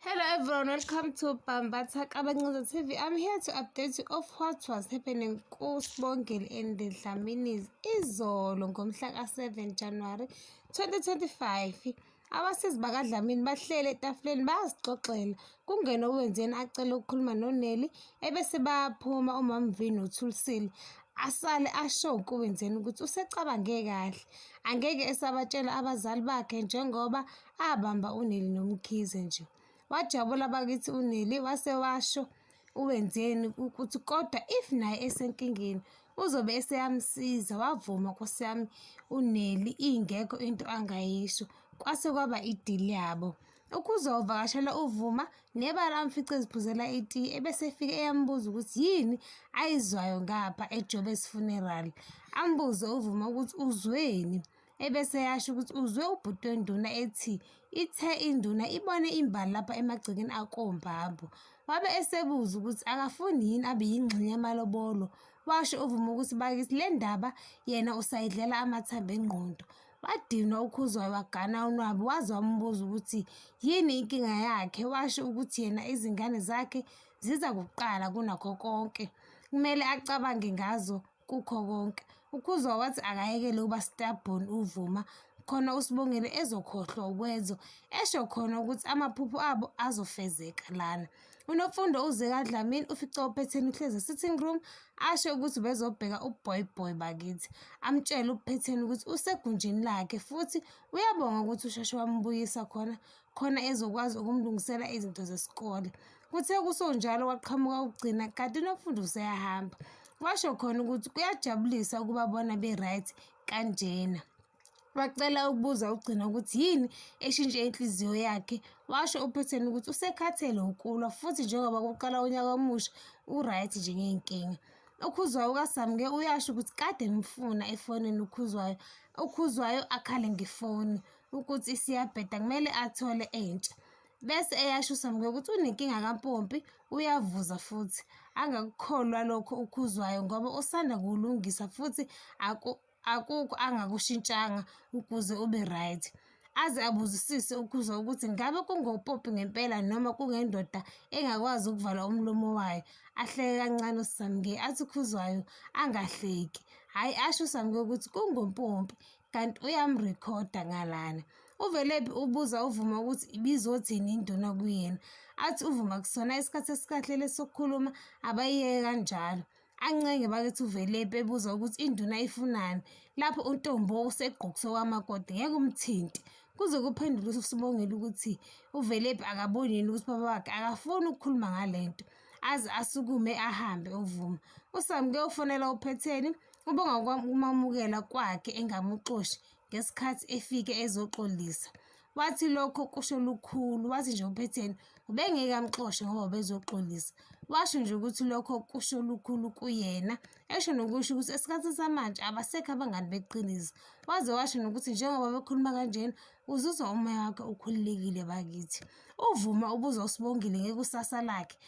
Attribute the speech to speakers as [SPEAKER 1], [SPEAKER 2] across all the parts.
[SPEAKER 1] Hello everyone, welcome to Bambatha Kabancoza TV. I'm here to update you of what was happening kuSibongile and the Dlaminis izolo ngomhla ka-7 January 2025. Abasizi bakaDlamini bahleli etafuleni bayazixoxela. Kungena uWenzeni acele ukukhuluma noNeli ebese bayaphuma uMamV noThulisile. Asale asho kuWenzeni ukuthi usecabange kahle. Angeke esabatshela abazali bakhe njengoba abamba uNeli noMkhize nje. Wajabula bakithi uNeli wase washo uWenzeni ukuthi kodwa if naye esenkingeni uzobe eseyamsiza. Wavuma nkosi yami uNeli ingekho into angayisho. Kwase kwaba idili yabo. UKhuzwayo uvakashela uVuma nebala amfice eziphuzela itiye ebese efike eyambuza ukuthi yini ayizwayo ngapha eJobes Funeral. Ambuze uVuma ukuthi uzweni. Ebese eyasho ukuthi uzwe ubhuti wenduna ethi ithe induna ibone imbali lapha emagcekeni akoMbambo. Wabe esebuza ukuthi akafuni yini abe yingxenye yamalobolo. Washo uVuma ukuthi bakithi le ndaba yena usayidlela amathambo engqondo. Wadinwa uKhuzwayo wagana unwabu waze wambuza ukuthi yini inkinga yakhe. Washo ukuthi yena izingane zakhe ziza kuqala kunakho konke. Kumele acabange ngazo kukho konke. UKhuzwayo wathi akayekele ukuba stubborn uVuma khona uSibongile ezokhohlwa ukwenzo esho khona ukuthi amaphupho abo azofezeka lana. UNomfundo uze kaDlamini ufica uPhetheni uhlezi e-sitting room asho ukuthi ubezobheka uBoy Boy bakithi. Amtshele uPhetheni ukuthi usegunjini lakhe futhi uyabonga ukuthi usheshe wambuyisa khona khona ezokwazi ukumlungisela izinto zesikole. Kuthe kusonjalo kwaqhamuka uGcina kanti uNomfundo useyahamba. Washo khona ukuthi kuyajabulisa ukubabona be-right kanjena. Wacela ukubuza uGcina ukuthi yini eshintshe inhliziyo yakhe. Washo uPhetheni ukuthi usekhathele ukulwa futhi njengoba kuqala unyaka omusha u-right nje ngey'nkinga. UKhuzwayo kaSamke uyasho ukuthi kade emfuna efonini uKhuzwayo. UKhuzwayo akhale ngefoni ukuthi isiyabheda kumele athole entsha. Bese eyasho uSamke ukuthi unenkinga kampompi uyavuza futhi. Angakukholwa lokho uKhuzwayo ngoba usanda kuwulungisa futhi akukho angakushintshanga ukuze ube right. Aze abuzisise uKhuzwayo ukuthi ngabe kungopopi ngempela noma kungendoda engakwazi ukuvala umlomo wayo. Ahleke kancane uSamke athi uKhuzwayo angahleki. Hhayi asho uSamke ukuthi kungompompi kanti uyamrekhoda ngalana. UVelephi ubuza uVuma ukuthi ibizothini induna kuyena. Athi uVuma kusona isikhathi esikahle lesi sokukhuluma abayiyeke kanjalo. Ancenge bakithi uVelephi ebuza ukuthi induna ifunani. Lapho uNtombo usegqokise okamakoti ngeke umthinte. Kuze kuphendule uSibongile ukuthi uVelephi akaboni yini ukuthi ubaba wakhe akafuni ukukhuluma ngale nto. Aze asukume ahambe uVuma. USamke ufonela uPhetheni ubonga ukumamukela kwakhe engamuxoshi ngesikhathi efike ezoxolisa. Wathi lokho kusho lukhulu, wathi nje uPhetheni ubengeke amxoshe ngoba ubezoxolisa. Washo nje ukuthi lokho kusho lukhulu kuyena, esho nokusho ukuthi esikhathini samanje abasekho abangani beqiniso. Waze washo nokuthi njengoba bekhuluma kanjena uzizwa umoya wakhe ukhululekile bakithi. UVuma ubuza uSibongile ngekusasa lakhe,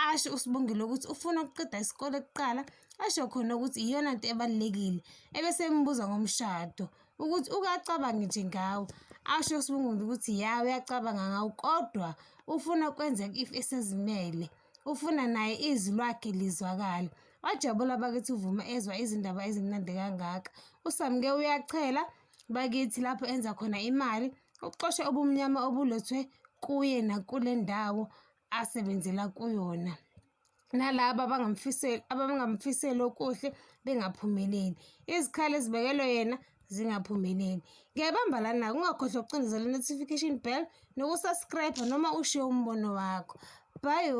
[SPEAKER 1] asho uSibongile ukuthi ufuna ukuqeda isikole kuqala asho khona ukuthi iyona nto ebalulekile ebese embuza ngomshado ukuthi ukacabange nje ngawo asho uSibongile ukuthi ya uyacabanga ngawo kodwa ufuna kwenzeka if esezimele ufuna naye izwi lwakhe lizwakale. Wajabula bakithi uVuma ezwa izindaba ezimnandi kangaka. USamke uyachela bakithi lapho enza khona imali uxoshe ubumnyama obulethwe kuye nakule ndawo asebenzela kuyona. Nalaba abangamfiseli abangamfiseli okuhle bengaphumeleli. Izikhali ezibekelwe yena zingaphumeleli. Ngiyabamba lana ungakhohlwa ukucindezela i-notification bell nokusubscribe noma ushiye umbono wakho. Bye.